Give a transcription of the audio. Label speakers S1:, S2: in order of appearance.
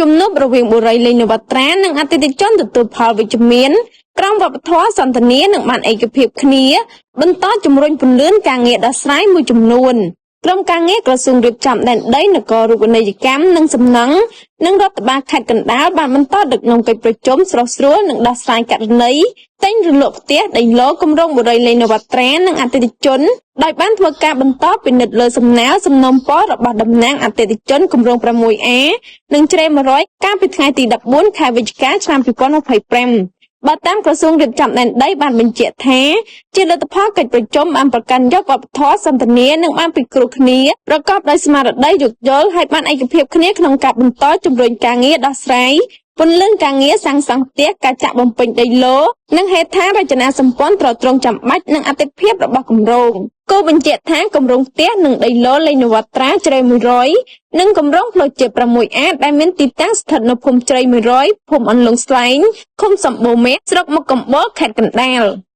S1: ជំនួបរវាងបុរីឡេងនវត្រានិងអតិថិជនទទួលផលវិជ្ជមានក្រោមវប្បធម៌សន្ទនានិងបានឯកភាពគ្នា បន្តជំរុញពន្លឿនការងារដោះស្រាយមួយចំនួនក្រុមការងារក្រសួងរៀបចំដែនដីនគររូបនីយកម្មនិងសំណង់និងរដ្ឋបាលខេត្តកណ្ដាលបានបន្តដឹកនាំកិច្ចប្រជុំស្រុះស្រួលនិងដោះស្រាយករណីទិញឬលក់ផ្ទះដីឡូគម្រោងបុរីឡេងនវត្រានិងអតិថិជនដោយបានធ្វើការបន្តពិនិត្យលើសំណើសំណូមពររបស់តំណាងអតិថិជនគម្រោង 6A និងជ្រេ100កាលពីថ្ងៃទី14ខែវិច្ឆិកាឆ្នាំ2025បើតាមក្រសួងរៀបចំដែនដីបានបញ្ជាក់ថាជាលទ្ធផលកិច្ចប្រជុំបានប្រកាន់យកវប្បធម៌សន្ទនានិងបានពិគ្រោះគ្នាប្រកបដោយស្មារតីយោគយល់ហើយបានឯកភាពគ្នាក្នុងការបន្តជំរុញការងារដោះស្រាយពន្លឿនការងារសាងសង់ផ្ទះការចាក់បំពេញដីឡូនិងហេដ្ឋារចនាសម្ព័ន្ធទ្រទ្រង់ចាំបាច់និងអតិភិបរបស់គម្រោងគូបញ្ជាក់ថាគម្រោងផ្ទះនិងដីឡូលេងនវត្រាជ្រៃ100និងគម្រោងផ្លូវជាតិ 6A ដែលមានទីតាំងស្ថិតនៅភូមិជ្រៃ100ភូមិអន្លង់ស្លែងឃុំសម្បូរមាសស្រុកមុខកំបូលខេត្តកណ្ដាល។